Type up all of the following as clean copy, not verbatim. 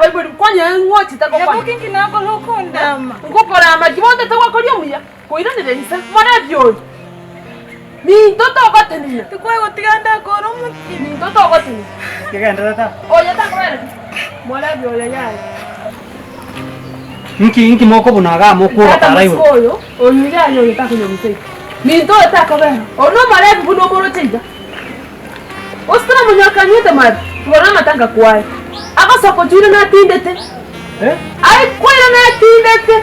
abaibori kwanyora ng'ochete gokwana. Nyaboke inki nakora okondama? Ngokorama ki bono togokori omuya? Koiranera inse, morebi oyo. Minto togotenena. Tikwagotiga ndakore omokia. Minto togotenena. Kegenderete. Oyo takobera ki? Morebi oyo yaya. Nki nki mokobuna igaa mokworwa Tata tara mosike igoro? oyo, oyo iga aye oyo takonywa bosa iga. Minto oyo takobera. Oyo nomorebi buna omoroche iga. Gose toramonyora anywete mabi, igoro namatanga kwaye. Agosoka ochoire natindete. Aye kwaire natindete.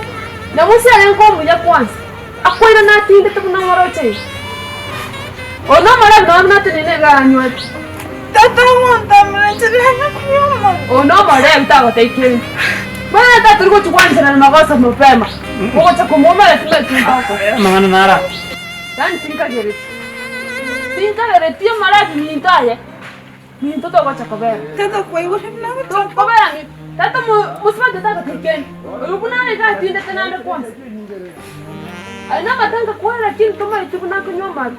Nyamusi arenge omuya kwanza. Akwaire natindete buna omoroche iga. Oyo nomorebi nonya buna atenene iga anywete. Tata omonto inche nanye konywa amaru. Oyo nomorebi tagotebia kende. Bono tata tori gochia gwancherana magoso mapema. Ogocha komoumera timanyeti ntagokora. Amang'ana naro aya. Yaani tinkagereti. Tinkagereti omorebi minto aye. Minto togocha kobera. Tata kwaigure buna gocha. Tokobera minto. Tata mosubati otagotebia kende. Oyo buna are iga atindete naende kwanza. Aye namatanga kwaye lakini tomaeti buna akonywa amaru.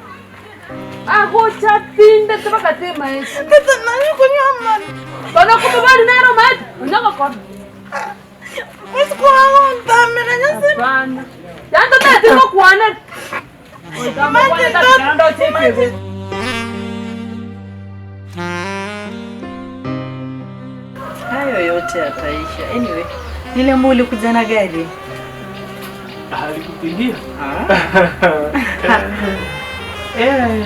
Agocha atindete mpaka temaeti. Tata nanye konywa amaru. Bono okomobori nere omaete, onya gokora. Mosiko agontamera Nyasae. Hapana. Yaani totaeti gokwana. Goika mokwane tata naende oche ekebe. Hayo yote yataisha. Anyway, niliambiwa ulikuja na gari. Alikupigia? Eh.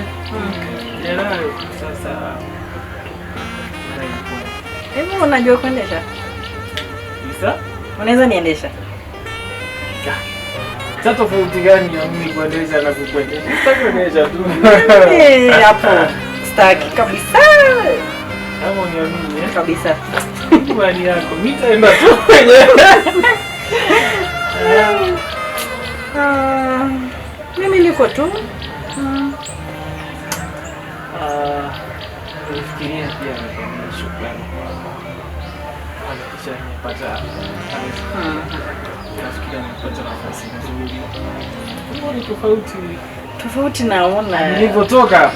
Jerayo sasa. Hebu unajua kuendesha? Isa? Unaweza niendesha? Sasa tofauti gani ya mimi kuendesha na kukuendesha? Sitaki kuendesha tu. Eh, hapo sitaki kabisa. Kama uniamini eh? Kabisa. Imani yako, mimi nitaenda tu mwenyewe. Ah, mimi niko tu. Ah, nilifikiria pia nikwambie shukrani kwa kuhakikisha nimepata kazi. Nafikiria nimepata nafasi nzuri. Mbona ni tofauti Tofauti naona. nilivyotoka?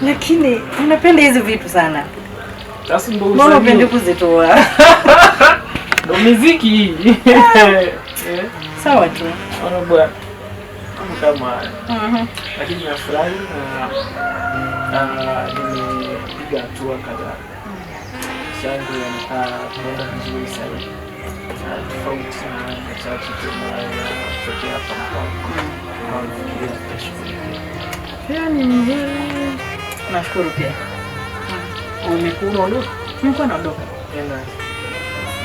Lakini unapenda hizi vitu sana. Sasa ndo Mbona usanii. upendi kuzitoa? Ndo miziki hii. Eh, Sawa tu. Ona bwana. Mambo kama haya. Mhm. Lakini nafurahi na na nimepiga hatua kadhaa. Maisha yangu yanakaa kwenda vizuri sasa. Na tofauti na haya machache tu yanayotokea hapa na pale. Kama nafikiria nitashughulikia. Pia ni mzuri. Nashukuru pia. Ulikuwa unaondoka? Nilikuwa naondoka. Nenda.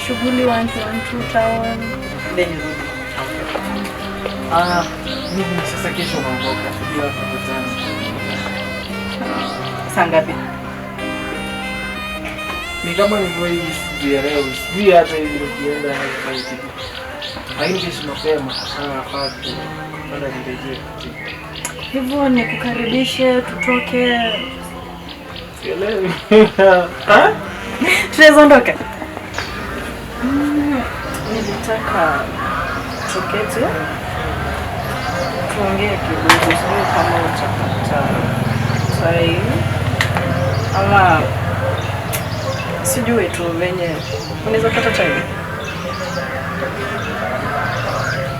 Shughuli one two one two town. Then nirudi. Ah, mimi sasa kesho naondoka. Bila kukutana. Saa ngapi? Ni kama nilivyo hivi sijielewi. Sijui hata hivi nikienda nifanye kitu. Lakini kesho mapema sana nafaa kupanda nirejee. Hivyo nikukaribishe tutoke. Sielewi. Ah? Tunaweza ondoka? Mm, nilitaka tuketi tuongee kidogo, sijui kama utapata time ama sijui tu venye unaweza pata time.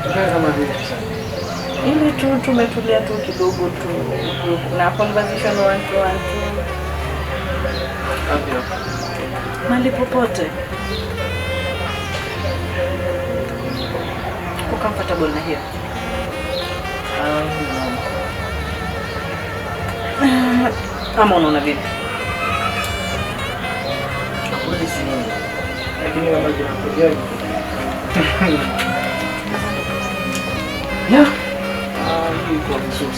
Tukae kama vile. Ili tu tumetulia tu kidogo tu na conversation one to one tu Wapi hapa? mahali popote. Uko comfortable na hiyo? Ah, Ama unaona vipi? kweli sioni. Lakini kama kinakujali. Yeah. Ah, hii iko vizuri.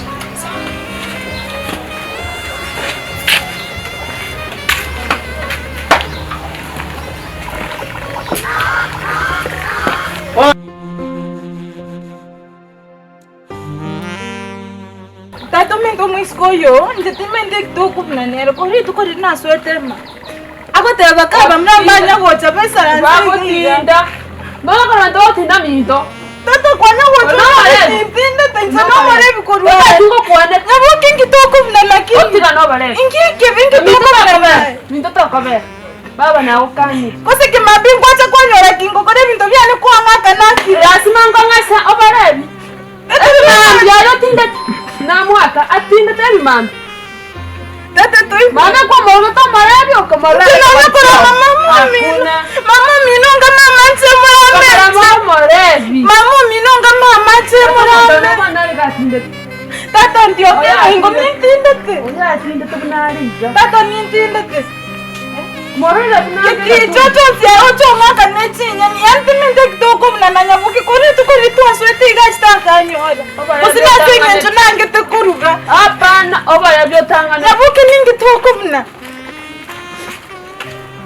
Tata ominto omoisiko oyo, inche timanyeti eki tokobuna nere, kore rituko riria nasoete ema, agoteba kaba buna mbanya gocha baisaranse iga iga. Bagotinda. Bono korwa togotinda minto. Tata kwana gocha Onobarebe. tintindete inche nomorebi korwa Otati ngokwane. Nyaboke inki tokobuna lakini Otiga nobarebe. inki ekibe inki Minto tokobuna tokobera. naye Minto tokobera. Baba nagokanire. Gose kimambia nkwacha kwanyora. Ase oborebi, ebimambia oyo otindete, namwaka atindete ebimambia. Tata toi. Mama kwamorogete omorebi okomorebi. Tinona korama mama omino. Hakuna. Mama omino nga mama nche murame. Okorama omorebi. Mama omino nga mama nche murame. Omwana ore gatindete. Tata ndioke Oya, ingo nintindete. Oyo atindete buna are iga. Tata nintindete. Morore buna are Geticho chonsi ochong'aka ne chinyeni yani timinte kitoko buna na nyaboke kore rituko riria twaswete iga chitakanyora. Gose nase eng'encho nangete koruga. Hapana, oborebi otang'ane. Nyaboke ningitoko buna.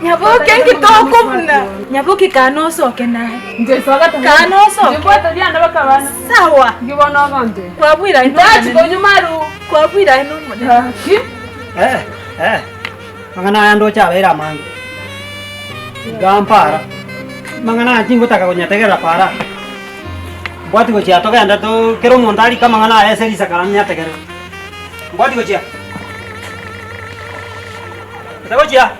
Nyaboke ngitoko buna. Nyaboke kana osoke naye. Nje soka Kana osoke. Nibwate rianda bakabana. Sawa. Ngibona ogonte. Kwabwira aye Ndachi nomonene. konyumaru. Kwabwira aye nomonene. Haki. Eh, eh. Mang'ana aya ndoche abeire amange. Iga mpara. Mang'ana aya tingotaka konyategerera para. Mbwati gochia togende to kera omonto arike amang'ana aya ase risakara nyategerere. Mbwati gochia. Ete gochia.